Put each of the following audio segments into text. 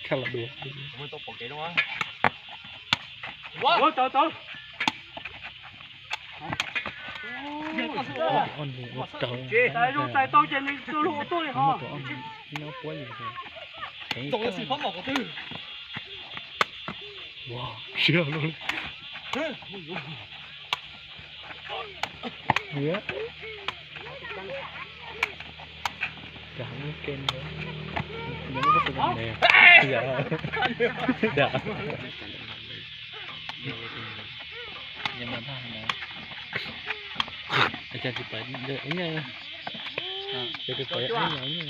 Khaj los dua. Ua, tawv, tawv. Txais zoo txais tau ces nws tua luag ua tuaj li ho. Nyob puab yus. Txaus xwm pab mom qhov twg. Ua, siab luaj li. Ua. Cov heev lub ke no. Nws muab koj tus me. Yog. Yog. Yog mas thaj no. Cov tsis pais ua nyuj. Cov tsis pais ua nyuj.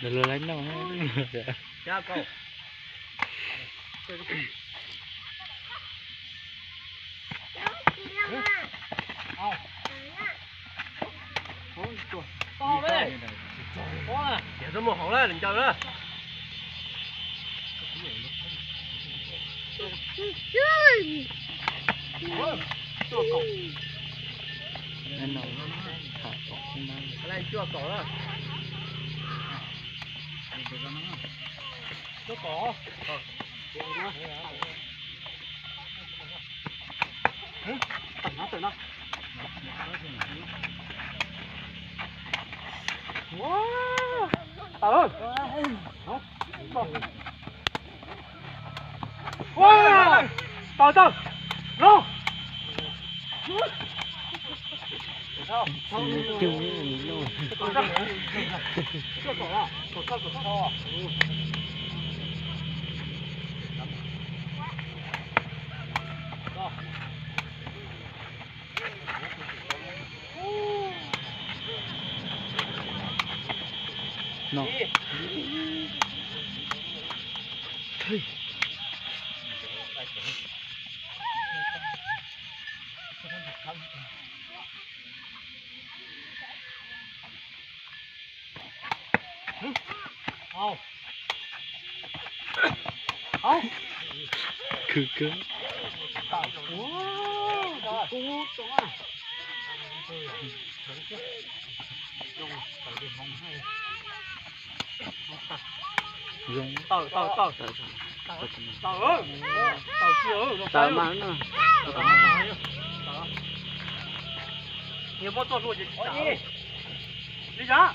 Lawv lawv laiv noj. Tias txoj muag hauv na, ncaws na. Cuaj kaum na. Cuaj kaum. Tau tau. Los. No. Khwv kawg. Zoo. Tawm, tawm, tawm. Tawm, tawm, tawm mas na. Yog muab txoj hlua ces tsis tawm. Li zam.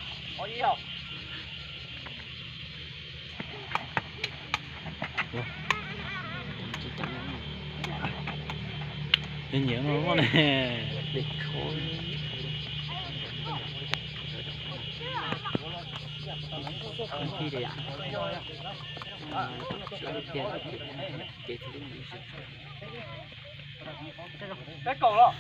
Nyiam nyiam no ne. Peb kaum los.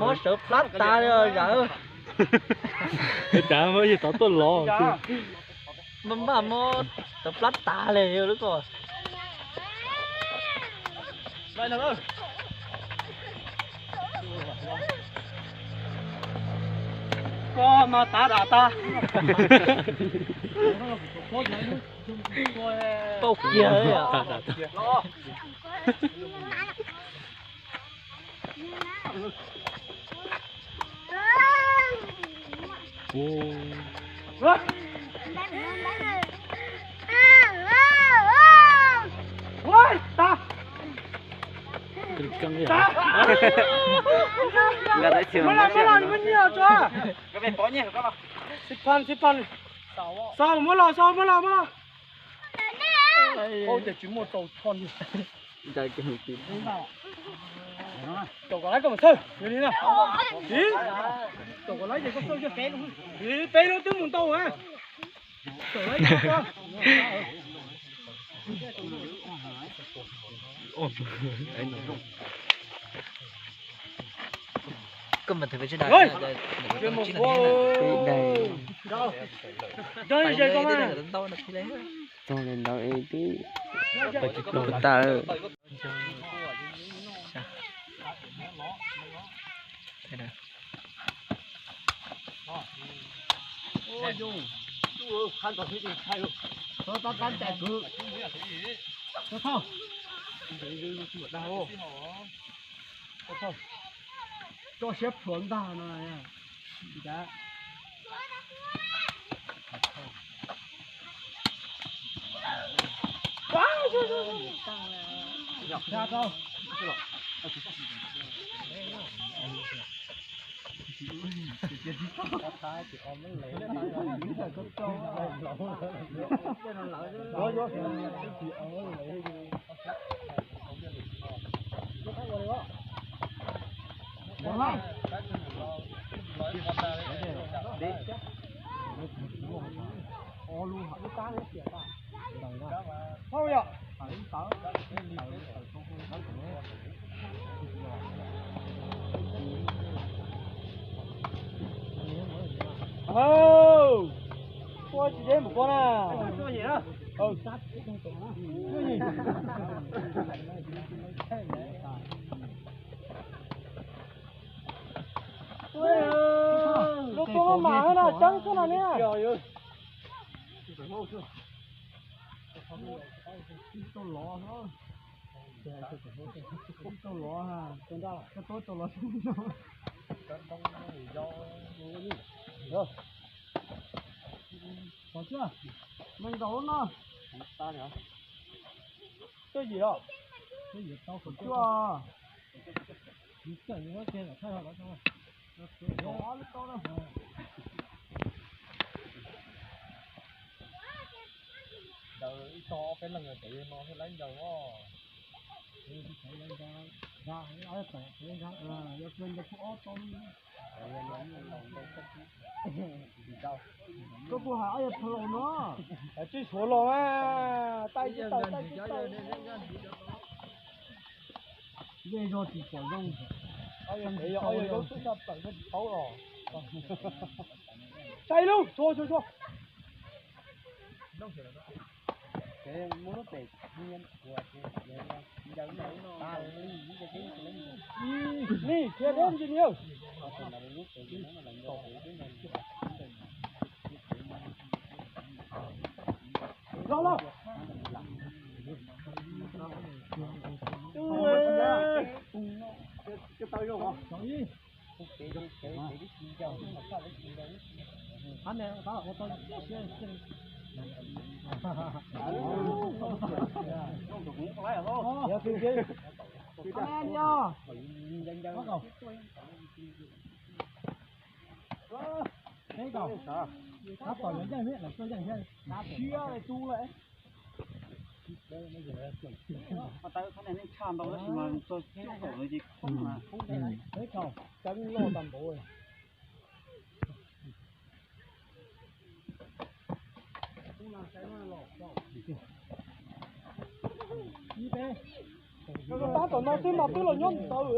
Muab sawv plab tas li zam. Cas muab yog tov tuaj los. Npaj muab sawv plab tas li lub ko. Koj mas tav dam tas. Pauj kiag li. Muab los, muab nyiaj tso. Xib Phas, Xib Phas. Xaus, muab los, xaus, muab los, muab los. Ub, ces tsis muaj tau tho li. Caum kom laiv koj mus xawb, yog li no. Tiv, caum kom laiv ces koj xawb, tiv peb lub twb mus ntau na. Caum laiv koj. Koj mas thầy phải xếp đài. Mus dog ze koj mas. Tau li ntawd twb tsis tau tas. Tso siab plhuav ntag no. Ua tsis deb npaum ko na. Lub tub maj mam na, ceeb xwb no ne. Neeg nkaum no. Twb yim os. Twb yim tau, twb yim tau. Ncaws ib tog ob peb leeg ces no thiaj laib ncaws os. Koj kuj hais ob yawg Pha Laus no. Tsis suav los mas, tai tsis tau, tai tsis tau. Zej zog tsis pom zoo. Ob yawg, ob yawg Zaub Xwb tshaj plaws thiaj tsis paub los. Sai lub, tsuag tsuag tsuag. Ni, chia deb ntsis ni. Los los. Peb kaum. Tab tom yuav yeej thiab, lawv tuaj yeej thiab. Siab li tu lawm. Peb kaum, ceeb loj tag npaum. Ib peb. Tab tom no twb mas twb los nyob ntawd.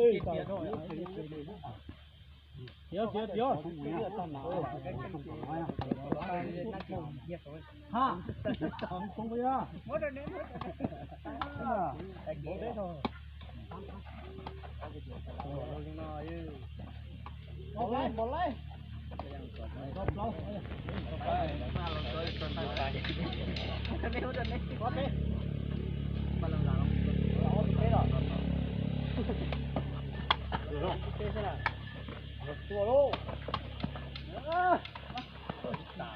Tiav, tiav, tiav. Ha. Npau laib, npau laib.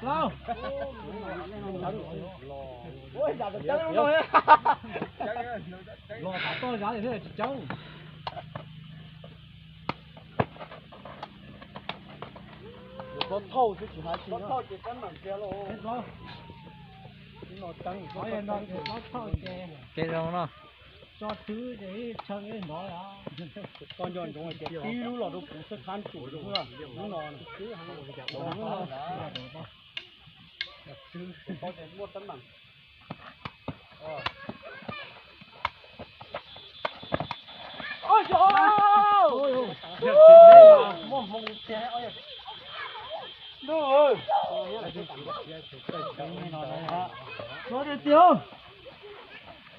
Plaub. Ua, yam tawm ceeb no. Los tav toj zab thiaj tsis ceeb. Txhob thauj xwb tsis hais tsis thauj ces ceeb mam tiag lauj. Tsis no ceeb, txhob thauj ces. Kev zoo no. Tso twb ces ib tshee ib hnov. Koj nco ntsoov hais tias tib lub los rau kuv xwb, khab tsum lub no. Muaj teeb meem. Muaj hmoo tiag. Suav tiag tiag.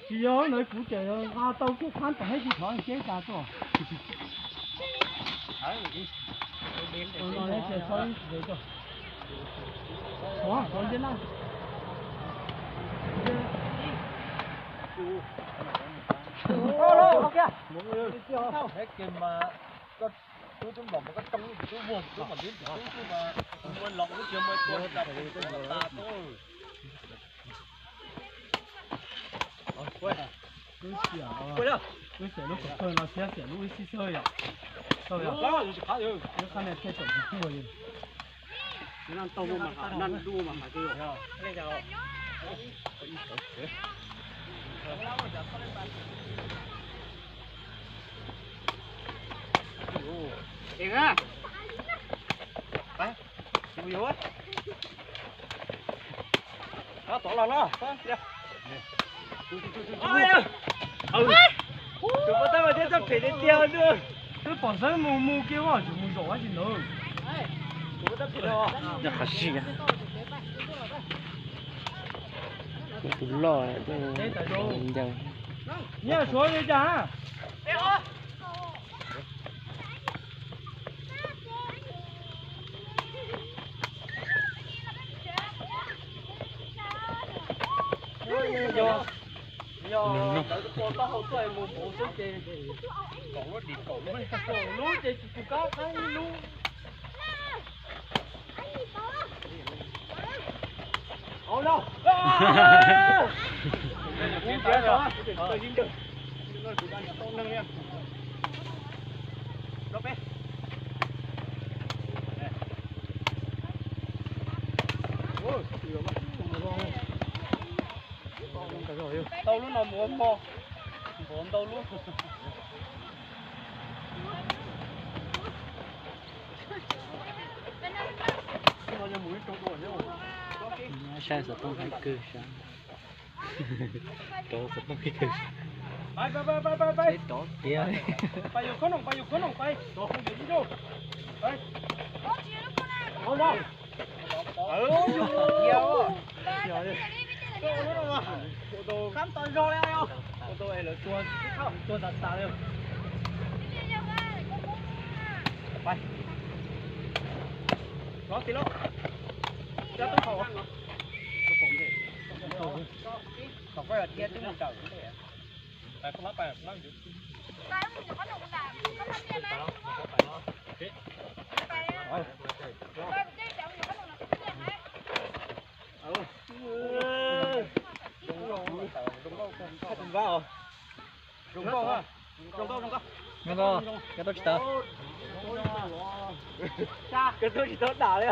Tsis yog ntawd kuv tseem nqa tau kiag khab tom heb tsis thov ceb tas tuaj. Wb xiam lub kom kawg no thiab xiam lub ib sib xwb yom. Tau yom. Lub qab no thiaj tsom tsis tuaj li. Naj tau mas, naj du mas hais tias. Tod los no. Tus pov thawj mas thiab txoj phem tiag tiag. Twb pom xeeb mus mus kiag os, tsis mus zaum ua tsis ntawd. Qhov si tus loj ncaws. Nyiaj suav li cas? Yog ntawd tua taub hau tuaj mus npaum xwb ces kaum lub dim kaum lub, kaum lub ces tsis tus kab qab ib lub. Tau lub no mus ua hmo, npaum ntau lub. Saib xov tooj haib kawg sav. Rov xov tooj haib kawg. Pais, pais, pais, pais, pais. Pais yuav khob noom, pais yuav khob noom, pais. Pais. Khab tau zog li os. Ua tau es lawv tua, tua tas tas li. Pais. Rov tim lauj. Cov tub hau. Thaum koj yog thiab twb mus raws. Zoo nkauj, zoo nkauj, zoo nkauj. Zoo nkauj, koj tuaj tsis tau. Koj tuaj tsis tau dam li.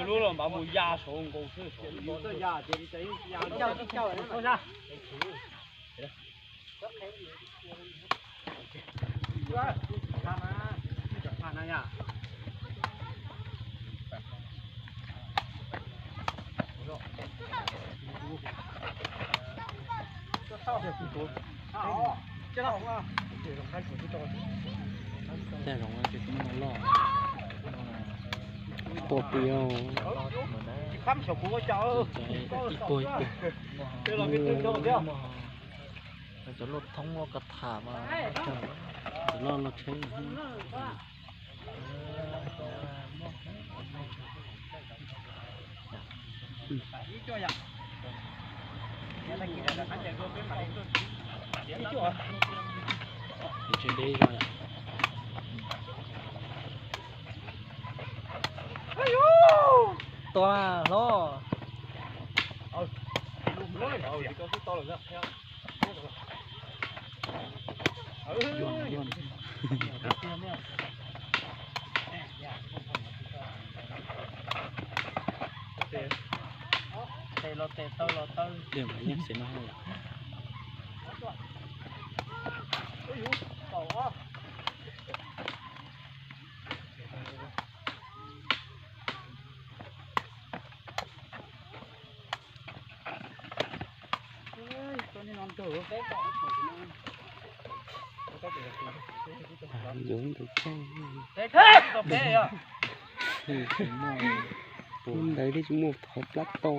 Lub los npav mus ya saud nkaus xwb. Tej zoov no ces kuv muab no loj. Pom pw ib puag ib puag. Cov loj thoob muaj kav tham mas cov loj loj tsheb. Tsev deb zog. Tua hlob. Yuam, yuam. Tes los tes, taw los taw. Tes mas yeej xev no. Yuav ntawd tseeb. Ntawd twb tsis muaj qhov plab to.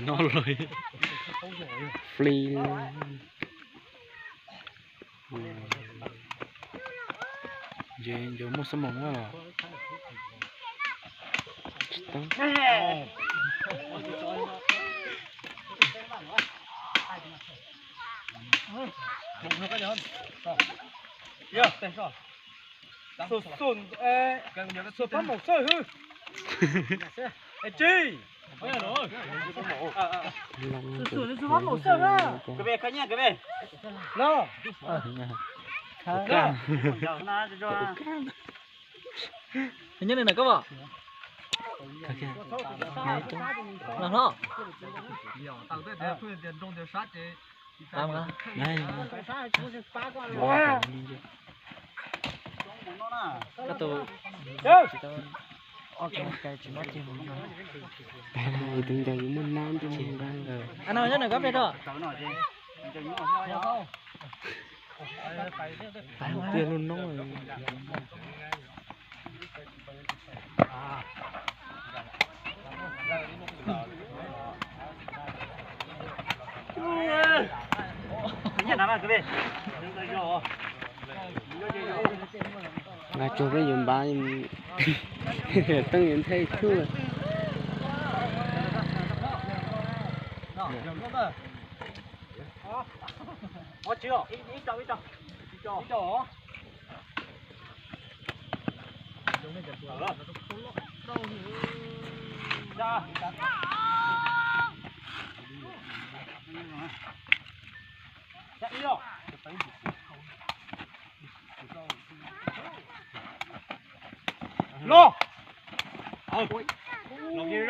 Noj los. Fli. Nce nce muaj xab moos los. Tsis tau. Xum xum, xum pab maum xawj hwb. Es tsis. Xum xum xum pab maum xawj na. Los. Nyob li ntawm koj pom. Los hlob. Koj tus. Tus ncaws yuav muaj nab ntsis. Nyob ntawm koj pem rau. Tiag lub noob. Nqa tsuag peb yuav npav, teeb yuav nthe tsuag. Los. Los kiag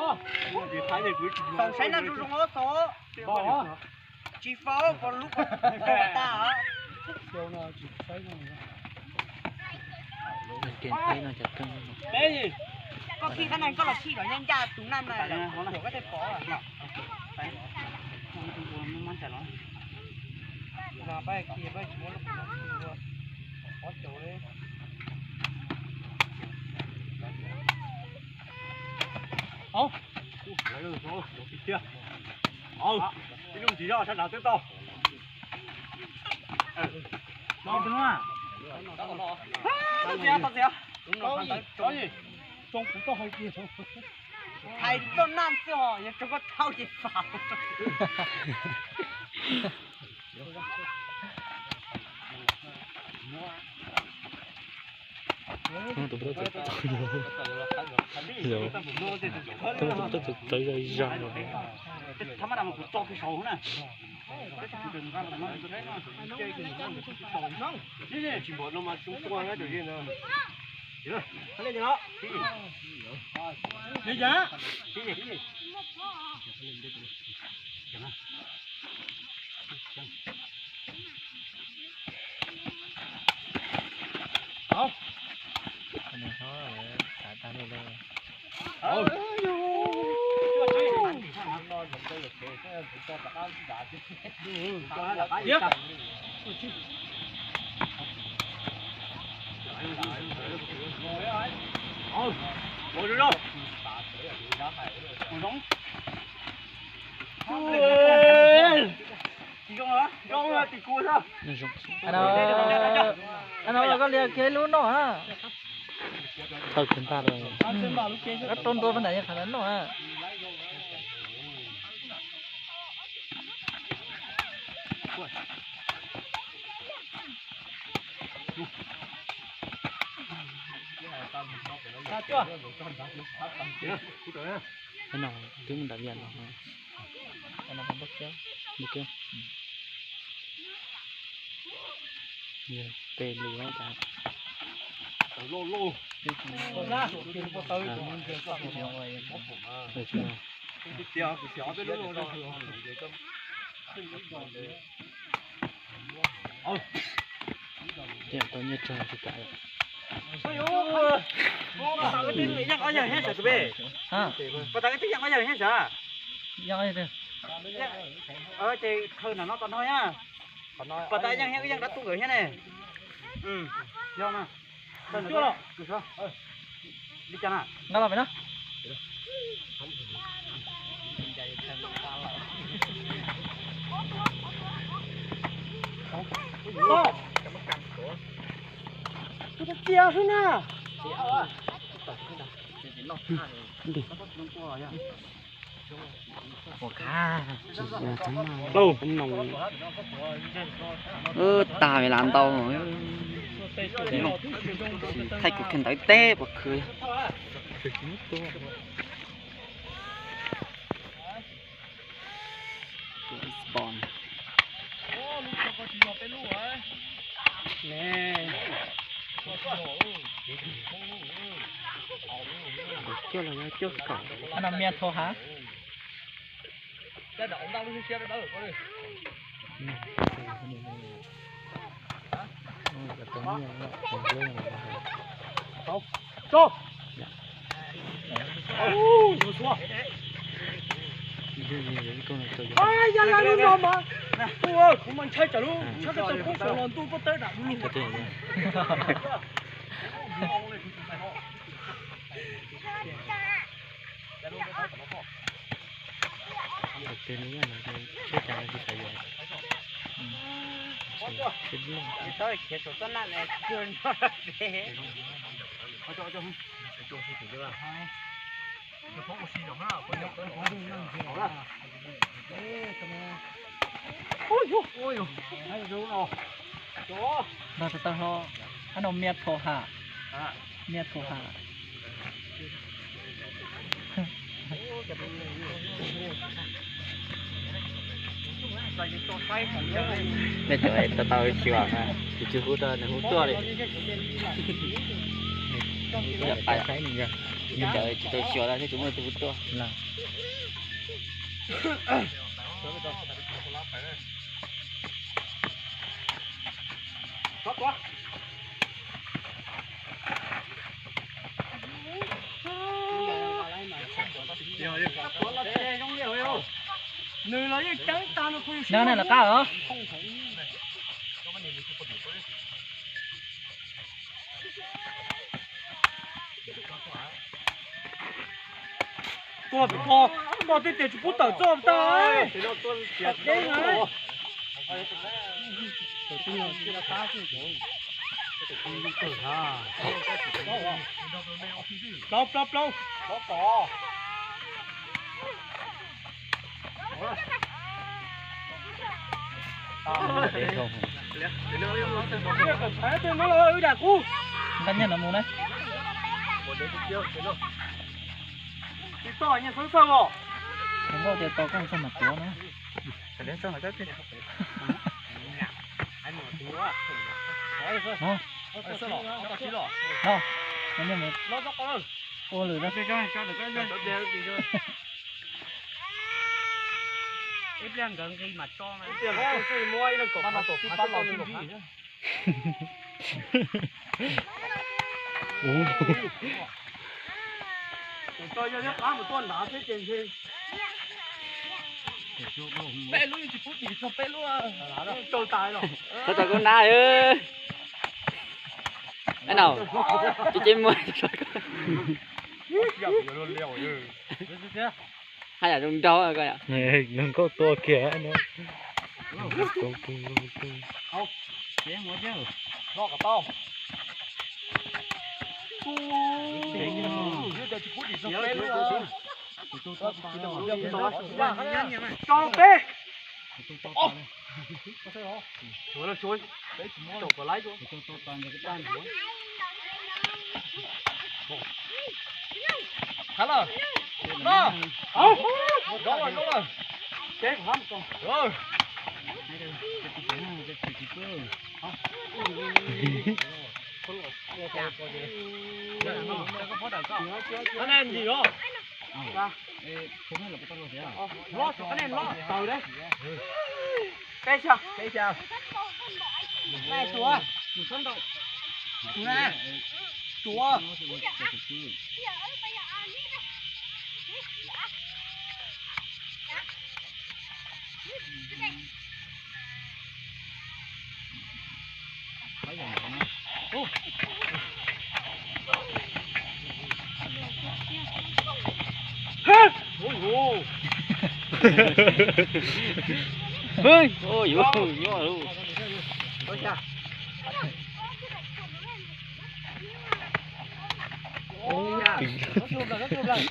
zoo. Saib nab zoo zoo os, tsis faus, lub ko tas. Koj khij qab no koj los khij kom ncaj ncaj tus nab na, koj thiaj pom. Ib lub ntsis zoj sab nrad twb tau. Hais txoj naj xwb ho, yog tso koj thauj ces faus. Tus tawv tawv zog zog. Koj li kev lub noj na. Tau kev ntag lawm. Koj rau ntua pab ntam yeej qhov noj na. Twb mus nram Vias no. Peb lub. Tiam tau nyiaj tsawg tsis kam. Yeej ob yawg thiab sas tus pem. Pas tas wb twb yeej ob yawg thiab sas. Ces khaws nram no tom no na. Pas tas yeej thiab wb yeej dab tuaj nkawd thiab ne. Yog na. Li cas na? Nqa los pem na. Cia xwb na. Ua cas tag vim las ntau, thaij kuv kiag ntawd teb puas khwv. Coj los yog coj kom. Mias thau hav. Kuv mas ntshai tsam lub tshab koj tau poob saum los ntuj pob tawb dam lug. Nrog tau tau hlo, ab no mias thau hav, mias thau hav. Nej cov tau tau xyuas na, tus tsis hu tau nws hu tuaj li. Nej cov tsis tau xyuas na thiab tsis muaj tus hu tuaj. Nws los yeej ceeb tag no. Nyob nej lawv qab os. Tuaj pem ko, koj twb tias tsis pub tawm txoj tag. Plaub, plaub, plaub. Nqa nyiaj no mus na. Tsis tau nyiaj xeeb xawj os. Nkauj tias tau koj txog mas tuav na. Ua lwm. Tau tau koj na. Ab no, ces ces muab. Haj yam zoo nraug koj yom. Nkauj tua kiag. Tso peb. Thab lawm. No. Au. Zoo lawm, zoo lawm. Ces hab. Qhov nej ntsis os. Los, qhov nej los taws deb. Peb xya, peb xya. Peb tuav. Tus na. Tuav.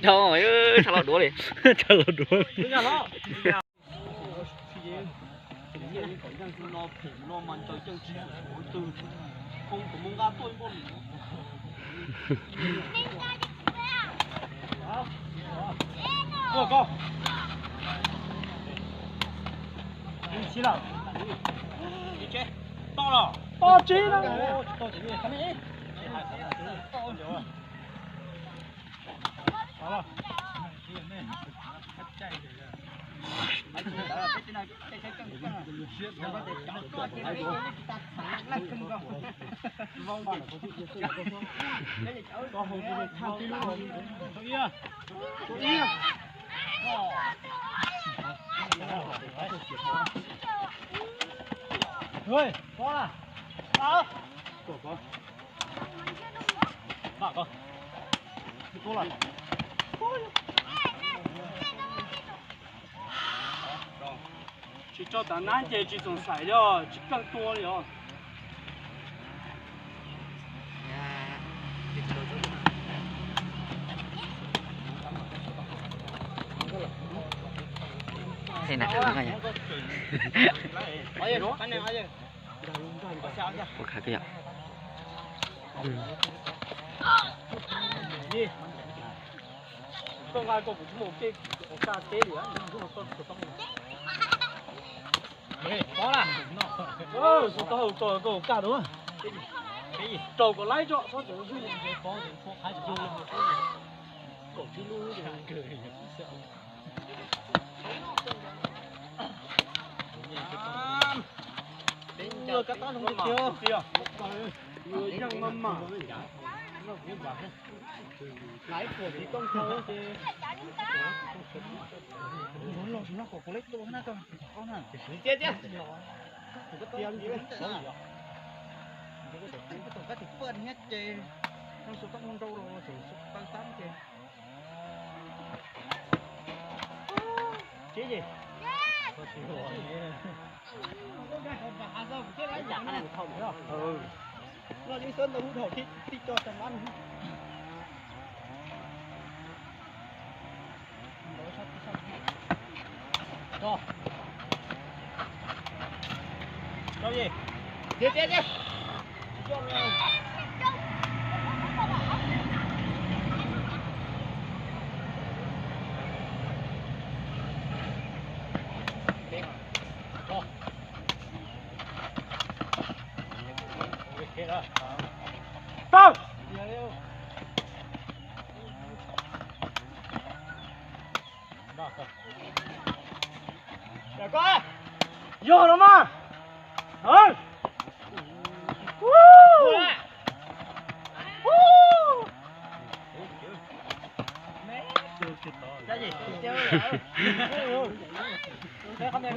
Dhau, tsa los duav li. Tsa los duav. Tsis tso tav nab ces tsis txoom xaim li os, tsis keej tua li os. Koj nqa koj kuv tsis muaj kev ua kaj teb li. Koj tau koj kaj dua. Rau kom laib tso, txhob tseem ywg ntses pov ntses pov qhaib tsis zoo. Kaum tsib lub. Peb kab tab zoo tiag tiag. Yeej maj mam. Laiv puas tsis tooj tau ces los tsis noj kom kuv leb tua na koj. Tiag tiag. Kuv koj tiag li. Kuv tus kab tis paj thiab ces noj su toj nrau los tseem su taw tab ces. Tib yim. Noj ib xwb ntau hub dhau tib tib co tag mab. Tiag tiag tiag. Tau. Yog no mas.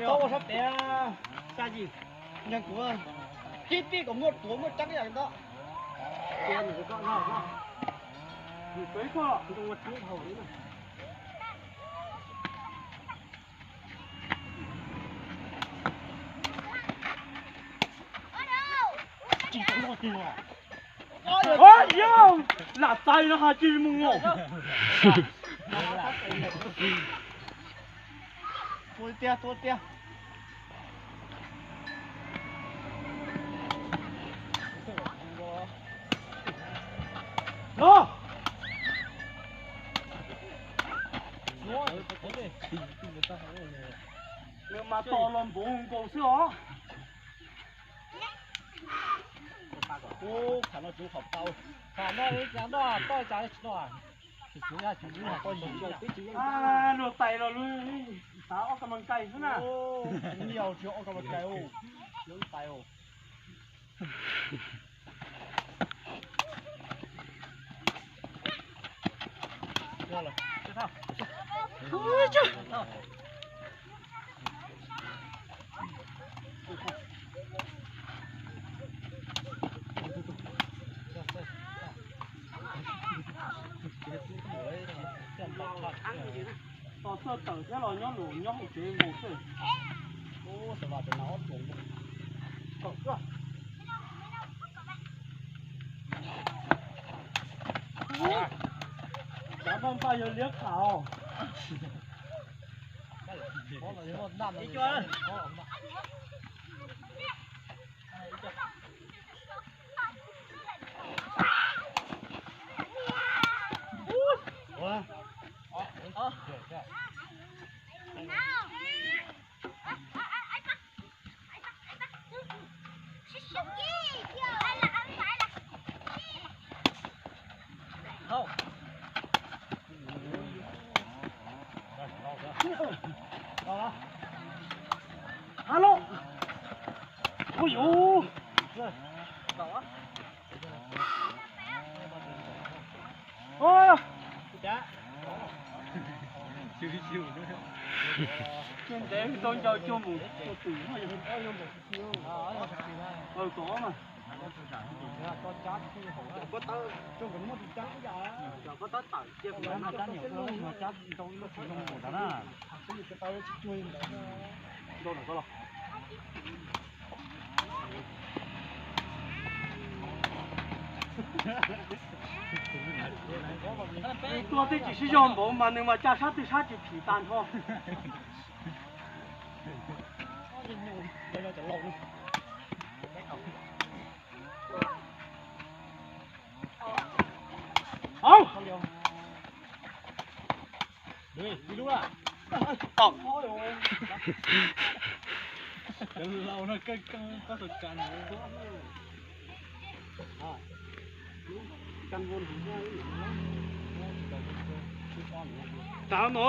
Tau ua sab pem, Xya Yim, nyeeg kuv, tib tib kom muaj tuav muaj tseeb yam li ntawd. Cia nws koj noj koj. Lam txais no has tsis mus. Tua tiag, tua tiag. No. Nws mas tos los npaum nkaus xwb os. Ub, qhov no tsuv qhov tau. Qhov no li cas noj toj cas tsis tau. Luag tais los luag xav ob kas mas kais xwb na. Ub, tsis ob kas mas kais, luag tais. Tos txawj tawm thiab los nyob nws nyob hauv tsev nkaus xwb. Cov npaj npaj yog liab qham os. Alo. Ui dồi. Ơ. Ntev tau ncaus cuag mus tua twm. Kom mas. Tua tej tsis sib zog npaum mas nws mas caj sab twg sab tsis phim tag nrho. Hauv. Ui, ib lub lawm. Tau. Cov laus no keej keej, koj tau cas nws ua. Tag no.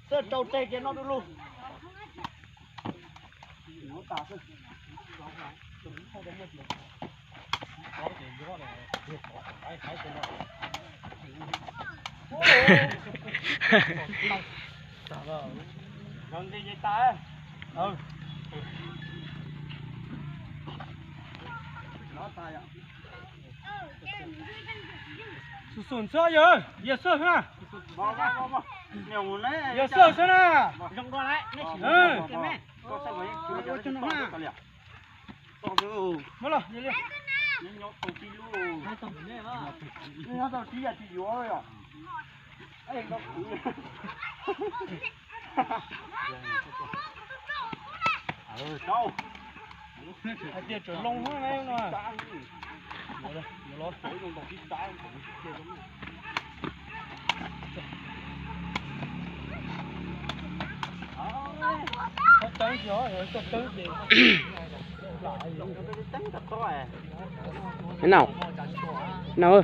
Xwb rau teg kiag noj du lug. Xum xum xwb yawg, yawg xwb xwb na. Yawg xwb xwb na. Muab los, yawg li. Hais tias tsam loo no. Nau, nau.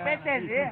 Peb teg ntxiv.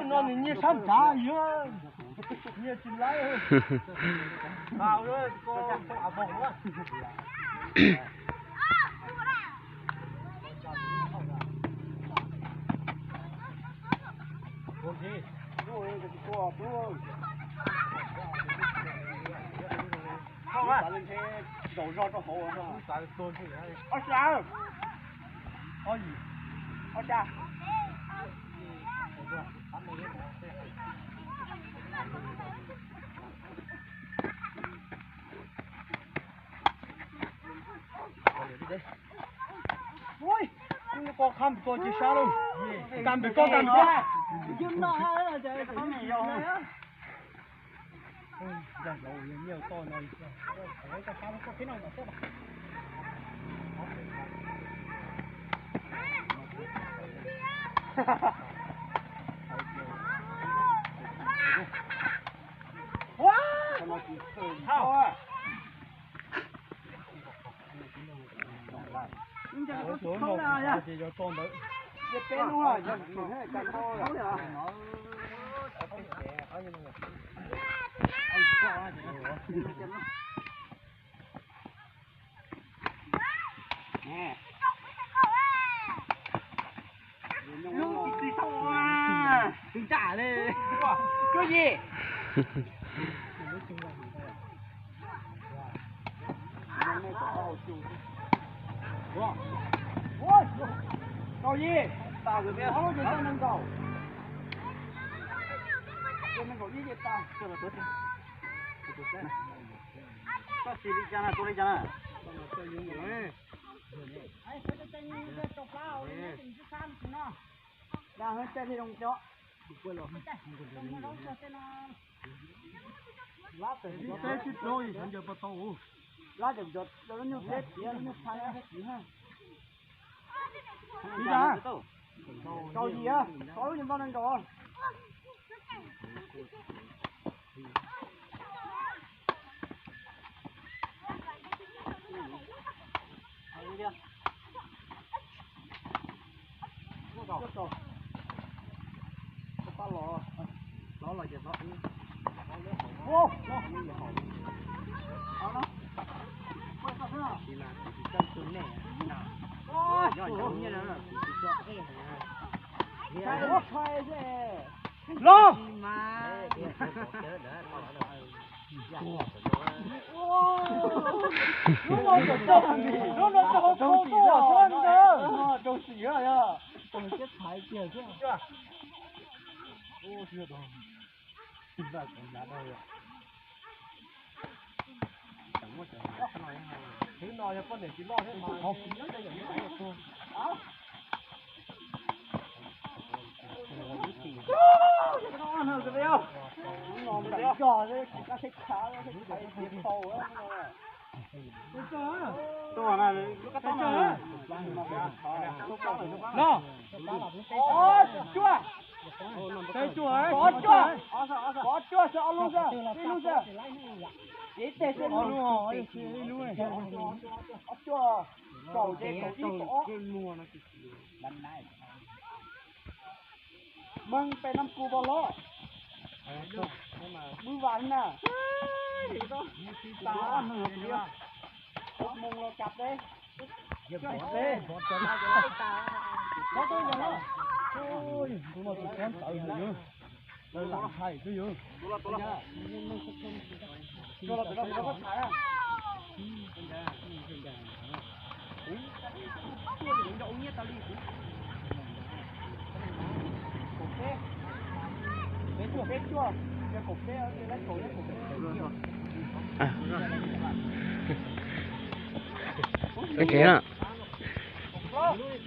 No nws nyiag sab nrad yog nyiag tsis laib. Zaum zog rau hauv. Ob sab. Ob sab. Koj qab mus txog ces sab lawm. Kas npem koj kas npem. Tsis tau. Tsis tau li. Cuab yim. Kaum yim. Tau, nees nkaum. Nees nkaum ib ces tau. Koj siv li cas na, tua li cas na? Lab tawm, lab tawm, lub nyuj teb tiav, lub nyuj phaj thiab tsiv ha. Kaum yim, kaum lub nyuj npau nees nkaum. Los. Lub no rau hauv paus tuaj xwb ntag. Rau xim yog. Twb no yog poj niam tsis loj thiab mas. No. Cuaj. Peb cuaj, peb cuaj, peb cuaj, ob lub xwb, ib lub xwb. Ib teg xwb, ob lub, ob cuaj, kaum ces kaum ib kaum ob. Meej peb nab ku bo lob. Wb vas na. Mus los cas peb.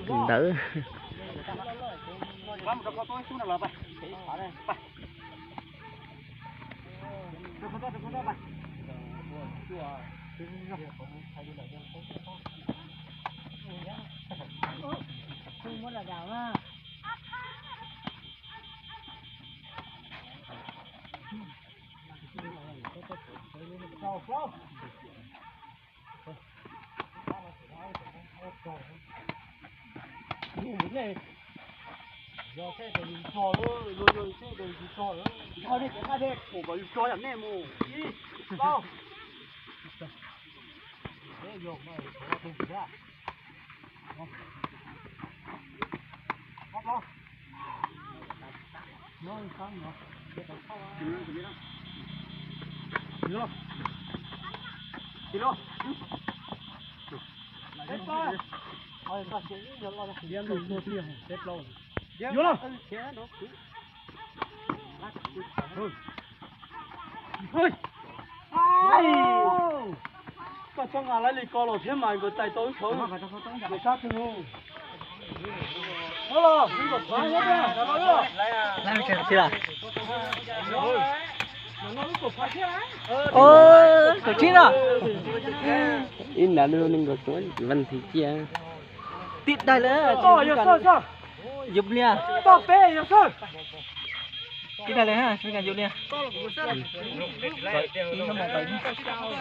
Ntawd. Koj txhob nqa lawv li ko los thiab mas nkawd tais tau wb tshauv. Nkawd sab twg no los wb kom phav thiab. Kaum tsib no. Ib nrab lub nees nkaum cuaj, Vaj Thib Ciaj. Tib daim lawm. Yog Xawj, Yus Pliag. Toj peb yog Xawj. Tib daim lawm ha, Yus Pliag. Ib xab mom tawm, ib xab mom tawm.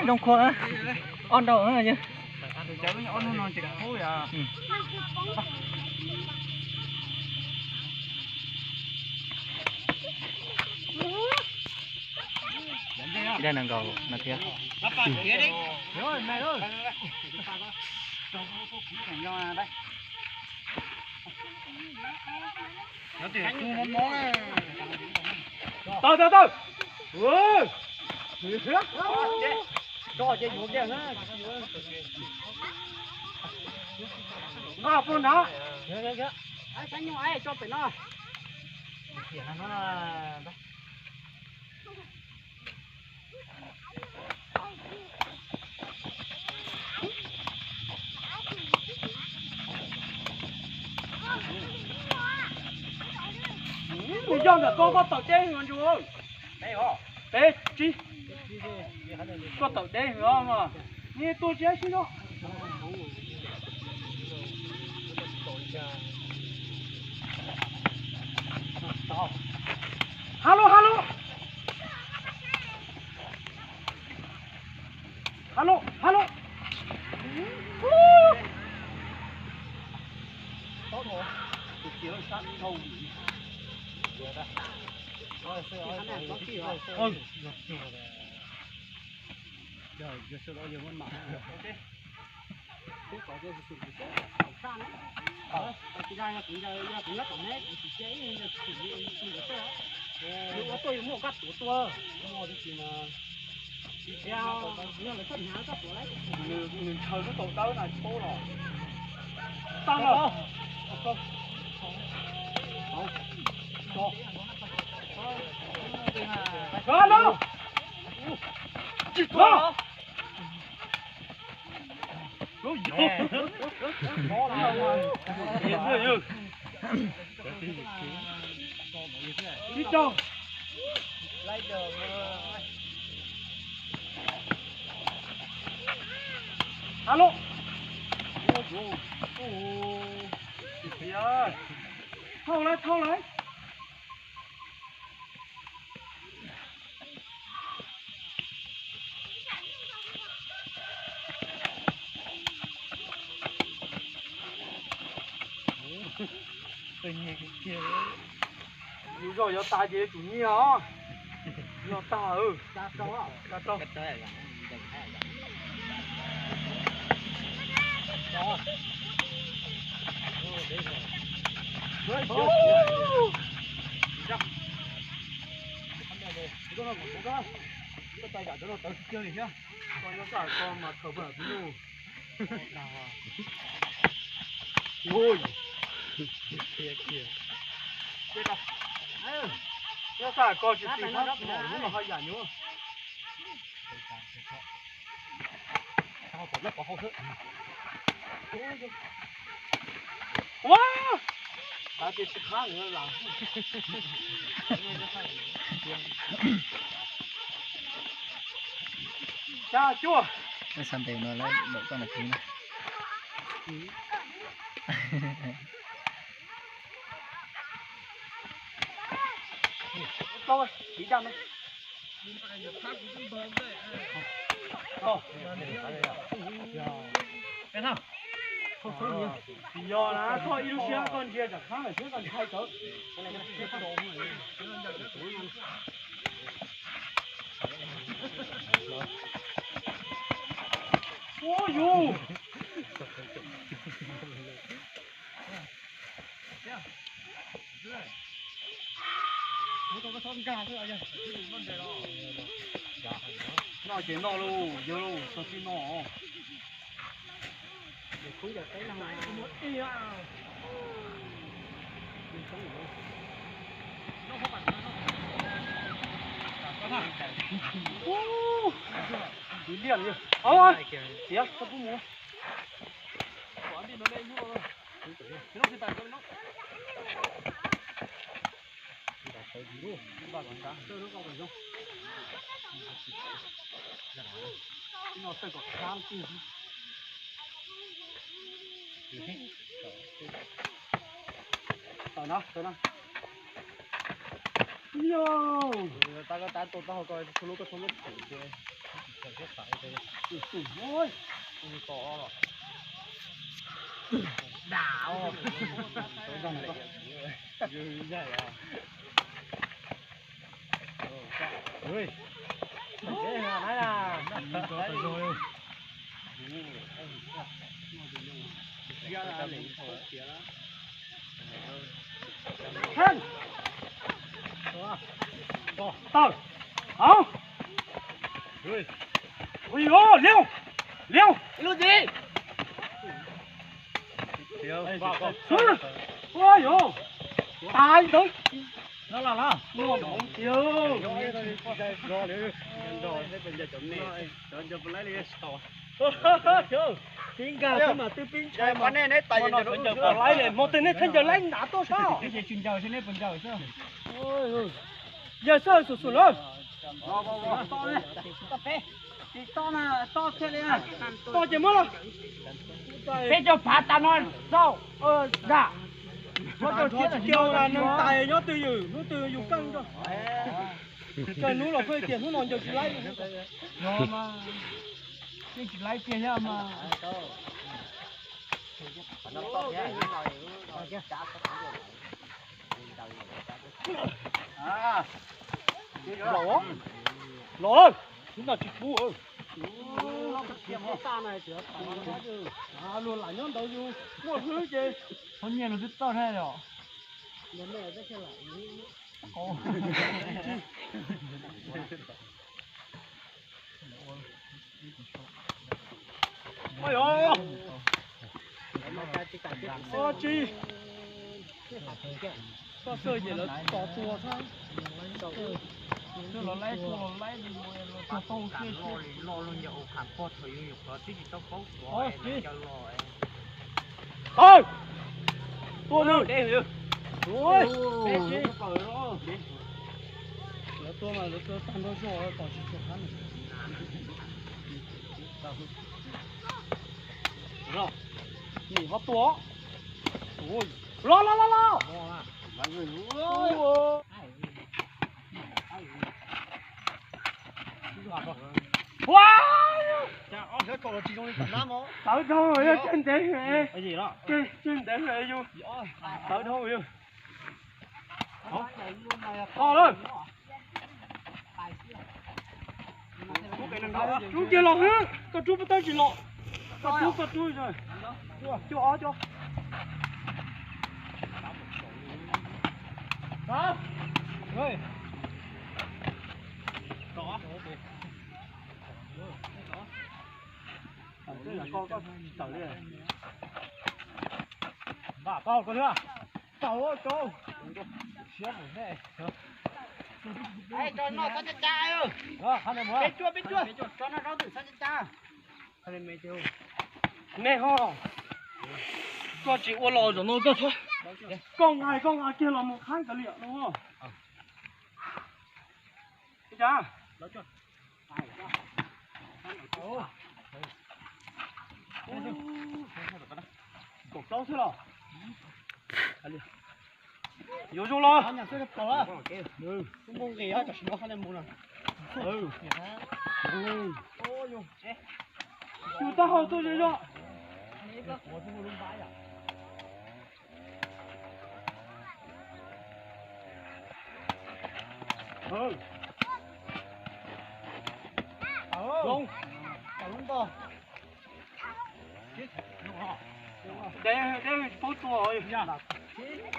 Zoo khua, ob nrau. Ib daim nees nkaum no thiab. Tawg, tawg, tawg. Nqa pug nrad. Nws yog ntawm koj, koj tawm deb heev ntsuag. Peb tsib. Koj tawm deb heev os mas. Nws tuaj siab sib no. Ha lub, ha lub. Ha lub, ha lub. Nws ntshaw lub tau dawb na tshab los. Tau los. Tsis tau. Ib tug. Ha lub. Thauj lawm, thauj lawm. Yus zog yuav tas ces tsum nyiag os. Yog tag, tag rau. Nyob sab ko tsis txi hab, lub no ho yam nyuj. Ua, tav ces tsis qab. Xya cuaj. Lawv xa ntes no lawv lawm koj na. Tsis yog na, thauj ib lub siab koj ntsia tsam khab lawm thiab koj ntshai tawv. Ua yus. Noj ces noj lauj, yawg lauj, txog txij no. Ub, liaj li. Tiav, koj pub mus. Tawm na, tawm na. Yog, tab koj tab tua taub hau ko, lub koj txhob lub pum ces. Dam. Tawm. Hauv. Ui, liab, liab. Ua yog tas ntawd. No los los. Pib nkag xwb mas twb pib ntshai mas. Laib li, hmo twg nej txhaj ncaws laib nrad tuaj sab. Yawg xwb xum xum na. Toj ces muab los. Peb cov phav tas no txauj zam. Tsis kiag neeg tais nyob twg ywm, hnub twg yus keej nrog. Kawg hnub los pheej tias hnub no ncaws tsis laib. Yeej tsis laib kiag thiab mas. Los, los, hnub no tsis pub. Luag lam nyob ntawd yus muaj hlwb ces. Qhov nyiaj no twb txawj thiab yom. Tsis, koj xwb ces lawv tos tua xwb. Xwb los laib, xwb los laib, los tau xwb. Tua nws. Lawv tua mas lawv tua tag nrho zog, tos tsis tshua qab. Nim ho tua. Ui. Los los los los. Ua, tawv dhau yog, tseg ntev, tseg ntev yus, tawv dhau yus. Tod lawm. Rub kiag los xwb, koj rub puas tawb tsis los. Koj rub, koj rub. Cuaj ob, cuaj. Koj, koj, koj, koj, koj, koj, tso noj txhob cab cab. Peb cuaj, peb cuaj, tso noj zaub twm txhob cab cab. Me ho, koj tsis ua los zaum no koj txhob, koj nqa, koj nqa kiag los mus qhab kav liam no. Ua cas? Kaum plaub xwb los? Yuav zoo los? Yus taub hau tuaj zoo zoo. Zoo. Deb, deb paub tua.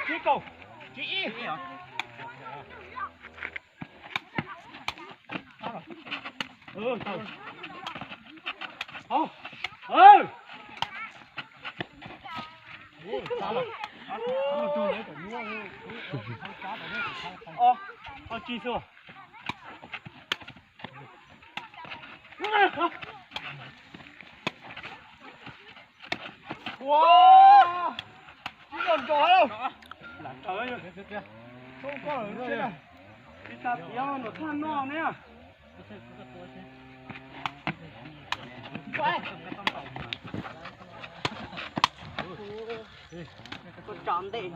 Tsib kaum, tsib ib. Ob, ob tsib xwb. Ua, tsis yog nrov. Lam raws. Ib tag tiab nrov thaj no ne. Koj tsav ntej.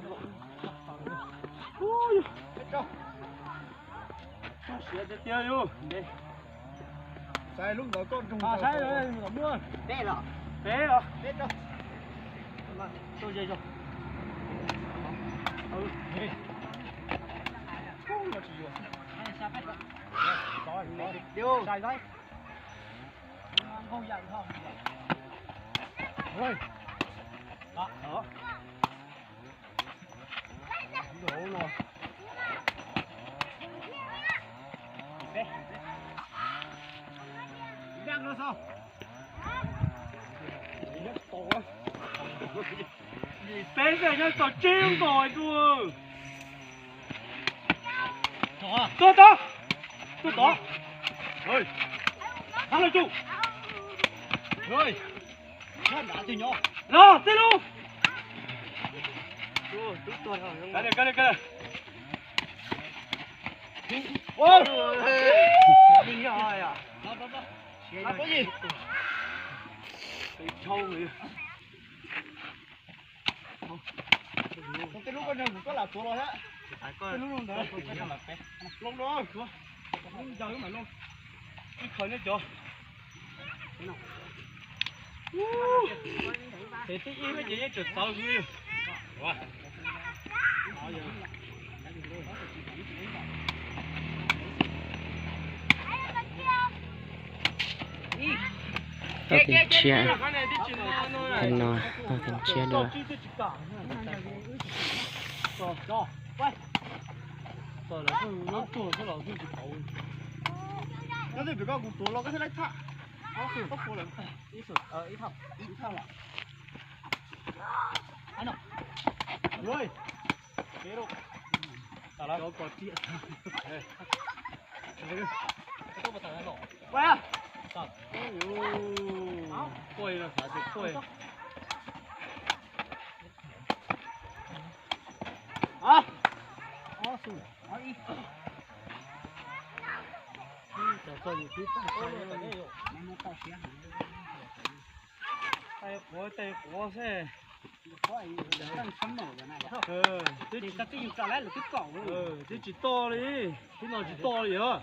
Siav tiag tiag yus. Saib lub ntawd koj nrog saib muaj. Peb los, peb los, peb rau. Tau ze zog. Sai sai. Peb nyob tom tsib nkaus tuaj. Tuaj tod, tuaj tod. Thab lawm tsum. Los txij lub. Kav liam, kav liam, kav liam. Tej lub koj nrog kuv koj lam tuav los thiab. Tej lub ntawd. Loo dua, lub ntawd mas loo. Ib qho nyob cov. Ces tib ib ces yeej tseem txawv. Tau tus tshiab, tus no tau tus tshiab dua. Quav, tej quav xwb. Twb tsis to li, twb no tsis to li os.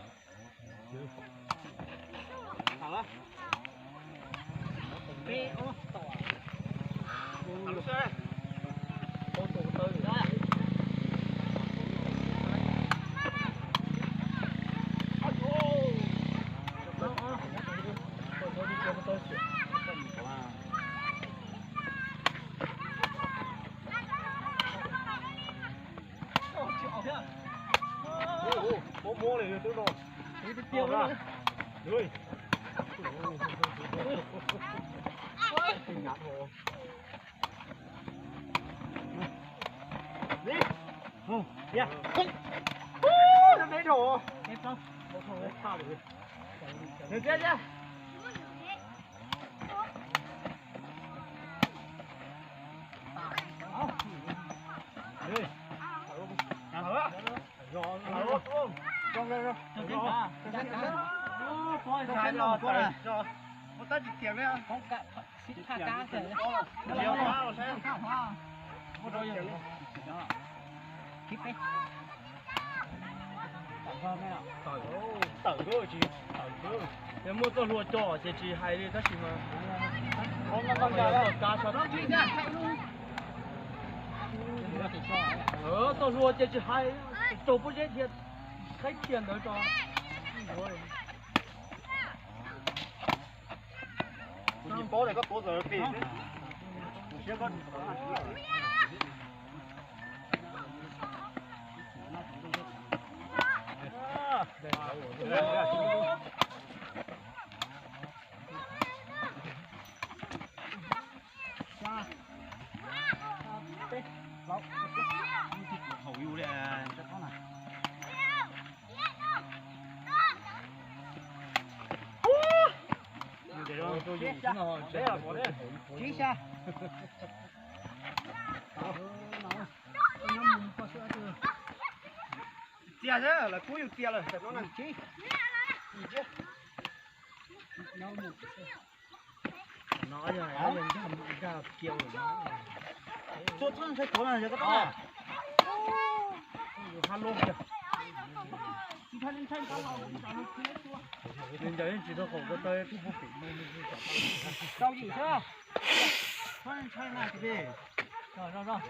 Tawm, tawm, tawm. Yog muaj txoj hlua coj ces tsis hais li tab sis mas, o, kav so, txoj hlua ces tsis hais, raug pob zeb thiab, qhib kiag ntawd tso. Kuv tsis paub tias koj tuav txawm phem xwb. Kuv siab koj tsis txawm. Haum yus li. Txias xwb, lawv kub yus txias lawm. Tuaj txhob ntshai tuav na, yog koj txhob na. Ha loj tiag. Nws ncaws yeej tsis tau qaum ko taw, kuj pub pim no. Rau yim xwb. Txhob ntshai na, tus pem. Rau, rau, rau.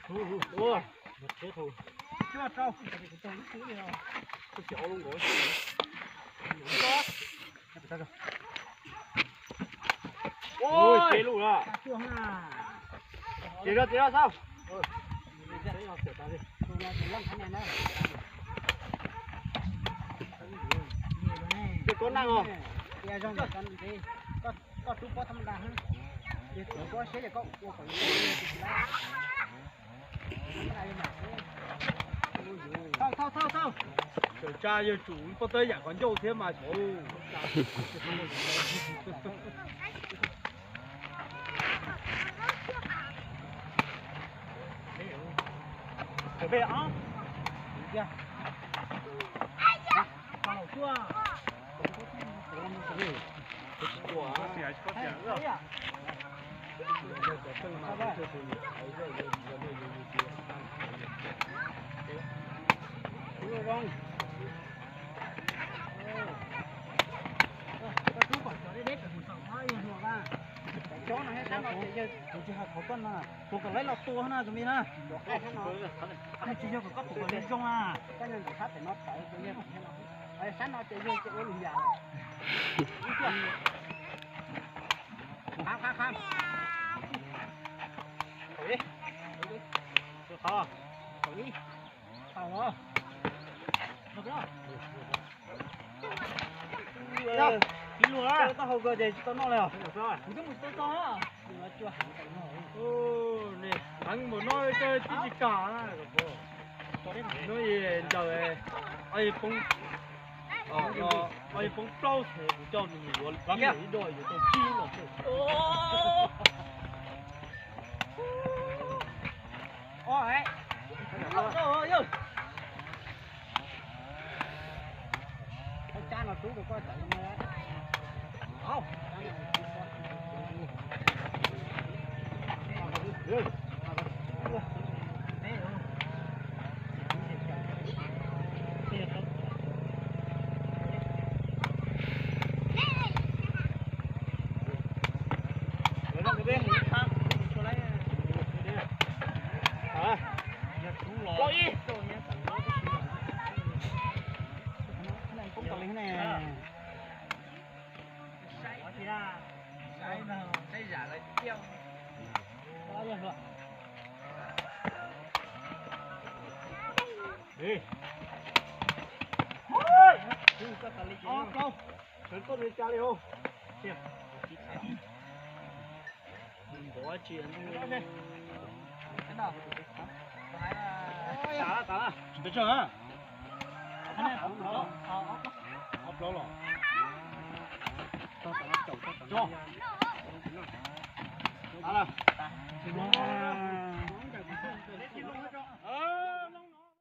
Ua, cuaj rau. Ua, ces lus lawm. Ces rau, ces rau, xauj. Ces koj neej os. Koj rub pob thab ma da, ces koj siab ces koj ua kom thauj, thauj, thauj, thauj. Txawm tsa yawg tsum pob tawb yam qhov ncauj thiab mas xyov. Kuv tsis hais qhov koj na, kuv kom lawv los tua na, tus me na. Tsis yog kom koj tus kom li zoo na. Sab no ces yog ces ua lwm yam. Qham, qham, qham. Qhov, qhov ib. Qham los. Ib lub tau hau ko ces tsis tau noj li os. Kuv twb mus tau tau na. Heev npaum no twb tsis kam na. No ncaws, o, poob, o, poob plaub xees kuv coj nws yuav ib do yuav tau tsib los. Ua, e, tsa no rub rau koj tawm no. Sawv tuaj li cas li os. Peb tso a. Ob plaub los. Tso. Tso lawm.